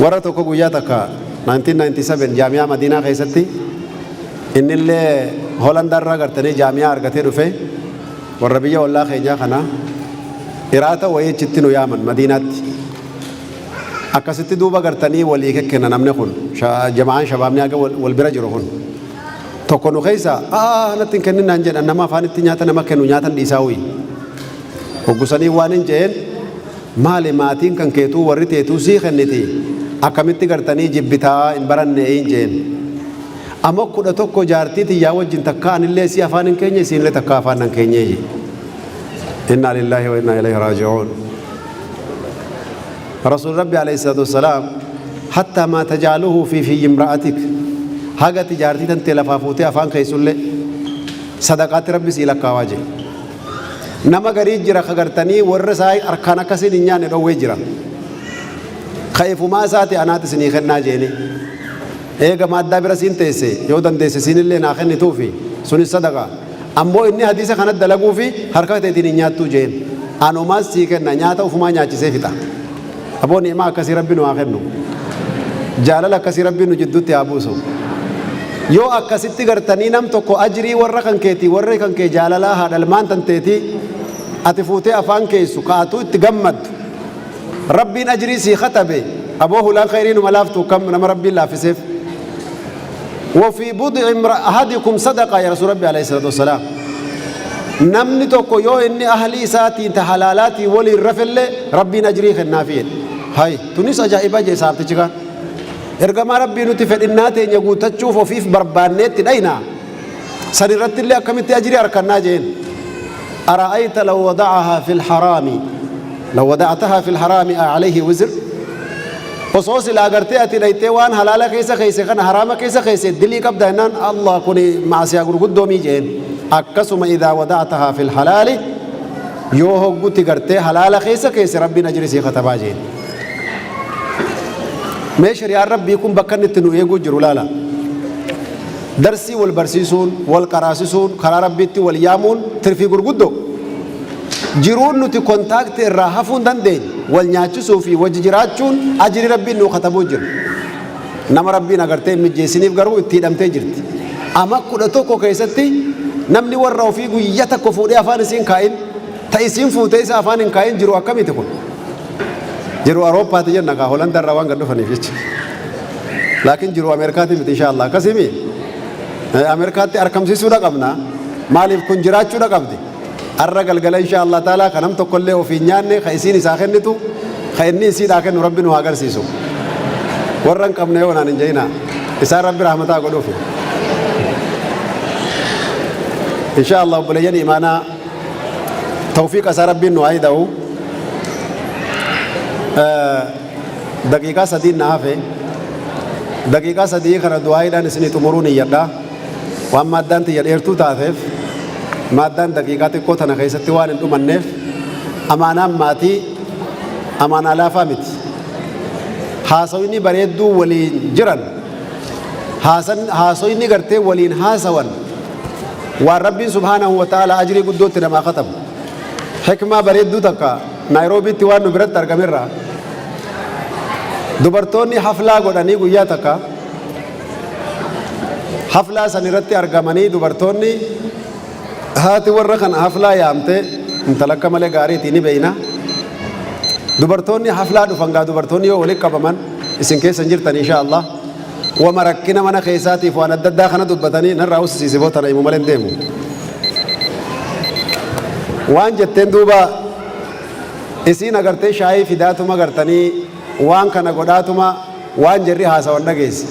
Warra tokko guyyaa takka 1997 jaamiyaa Madiinaa keessatti innillee Holandaarraa gartanii jaamiyaa argatee dhufe warra biyya ollaa keenyaa kana iraata wayii achitti nu yaaman Madiinaatti. Akkasitti duuba gartanii walii kekkenna namni kun jama'aan shabaabni haga wal bira jiru kun. Tokko nu keessa aa natti hin kennin naan jedhan nama afaanitti nyaata nama kennu nyaatan dhiisaa wuyi. Hoggusanii waan hin je'een maali maatiin kan keetuu warri teetuu sii kenniti akkamitti gartanii jibbitaa hin baranne hin je'een. Amma 11 jaartii tiyyaa wajjin takkaa anillee isii afaan hin keenye isiinillee takkaa afaan nan keenyee je. Innaa lillaahi wa innaa ilayhi raaji'uun. Rasuul Rabbi alayhi salaatu wassalaam hattaa maa tajaaluhu fi fiyyi imra'atik haga ati jaartii tantee lafaa fuutee afaan keessullee sadaqaatti Rabbi sii lakkaawaa jedhe. Nama garii jira ka gartanii warra isaa harkaan akkasiin hin nyaanne dhowwee jira. Ka ifumaa isaati anaati isinii kennaa jeeni. Eega maaddaa bira siin teesse yoo dandeesse siinillee naa kennituufi sunis sadaqa. Ammoo inni hadiisa kana dalaguufi harka teetiin hin nyaattuu jeen. Anumaas sii kenna nyaata ufumaa nyaachisee fixa. Aboo ni'maa akkasii rabbi nu haa kennu. Jaalala akkasii rabbi nu jidduutti haa buusu. Yoo akkasitti gartanii nam tokko ajrii warra kan keetii warri kan kee jaalalaa haadha ilmaan tanteetii ati fuutee afaan keessu ka'atuu itti gammaddu. Rabbiin ajrii sii katabe aboo hulaan khayrii numa laaftu kam nama rabbiin laaffiseef. Wafii bud'i ahadikum sadaqa ya rasuul rabbi alayhi salatu wassalaam. Namni tokko yoo inni ahlii isaatiin ta halaalaatiin waliin rafellee rabbiin ajrii kennaafi jedhe. Hay tunis ajaa'iba jee saabtichi kaan. Ergamaa rabbii nuti fedhinnaa teenya guuttachuuf ofiif barbaanneetti dhayna. San irratti illee akkamitti ajrii harkannaa jeen. Ara'ayta law wada'ahaa fil haraami law wada'atahaa fil haraami a alayhi wizr. Osoo silaa gartee ati dhayxee waan halaala keessa keesse kana haraama keessa keesse dilii qabda jennaan Allah kuni maasiyaa gurguddoomii jeen. Akkasuma idaa wada'atahaa fil halaali yoo hoggutti gartee halaala keessa keesse rabbiin ajri sii katabaa jeen. Mee shari'aan rabbii kun bakka inni itti nu eeguu jiru laala. Darsii wal barsiisuun, wal qaraasisuun, karaa rabbiitti wal yaamuun tirfii gurguddoo. Jiruun nuti kontaakti irraa hafuu hin dandeenye, wal nyaachisuu fi wajji jiraachuun ajrii Rabbiin nuu katabuu jira. Nama Rabbiin agartee hin mijjeessiniif garuu itti hidhamtee jirti. Ama 11 keessatti namni warra ofii guyya tokko fuudhee afaan isiin kaa'in, ta isiin fuutee isa afaan hin kaa'in jiru akkamiiti kun? Jiru Awurooppaati jenna kaa Holanda irraa waan gad dhufaniif jecha. Laakiin jiru Ameerikaati miti insha Allah. Akkasii Ameerikaatti arkamsiisuudha qabna. Maaliif kun jiraachuudha qabdi. Arra galgala insha Allah ta'ala ka nam tokkollee ofii hin nyaanne ka isiin isaa kennitu ka inni isiidhaa kennu rabbi nu haa agarsiisu. Warra hin qabne yoo naan hin je'ina isaan rabbi rahmataa godhuufi. Insha Allah obboleeyyan imaanaa tawfiiqa isaa rabbiin nu haa hida'u. Daqiiqaa sadiin na hafe. Daqiiqaa sadii kana du'aayiidhaan isinii xumuruu niyyadha. Waan maaddaan tiyya dheertuu taateef maaddaan daqiiqaa xiqqoo tana keessatti waan hin dhumanneef amaanaan maatii amaanaa laafaa miti. Haasawni bareedduu waliin jiran haasoyni gartee waliin haasawan waan Rabbiin subhaanahu wa ta'ala ajrii guddootti namaa katabu. Hikmaa bareedduu takka Naayiroobiitti waan nu biratti argamerraa dubartoonni haflaa godhanii guyyaa takka Haflaa san irratti argamanii dubartoonni haati warra kana haflaa yaamte intala akka malee gaariitii ni beeyna. Dubartoonni haflaa dhufan gaa dubartoonni yoo walitti qabaman isin keessa hin jirtan insha Allah. Wama rakkina mana keessaatiif waan adda addaa kana dubbatanii narraa ussisiise boo tana himu malee hin deemu. Waan jetteen duuba isiin agartee shaayii fidaatuma gartanii waan kana godhaatuma Waan jarri haasawan dhageesse.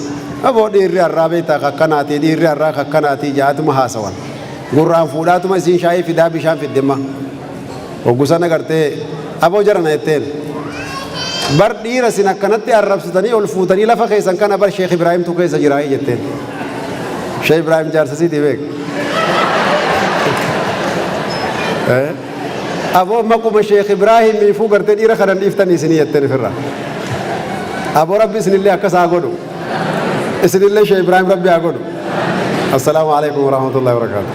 Aboo dhiirri har'aa beektaa ka akkanaatii dhiirri har'aa ka akkanaatii ja'aatuma haasawan. Gurraan fuudhaatuma isiin shaayii fidaa bishaan fidde imma. Hoggu sana gartee aboo jarana jetteen. Bar dhiira isin akkanatti arrabsitanii ol fuutanii lafa keessan kana bar Sheekh Ibraahimtu keessa jiraayii jetteen. Sheekh Ibraahim jaarsa siitii beek. Aboo maquma Sheekh Ibraahimiifuu gartee dhiira kana hin dhiiftanii isinii jetteen ifirraa. Aboo Rabbi isinillee akkas haa godhu. Isinillee Sheekh Ibraahim Rabbi haa godhu. Assalaamu alaikum warahmatullahi wabarakatuh.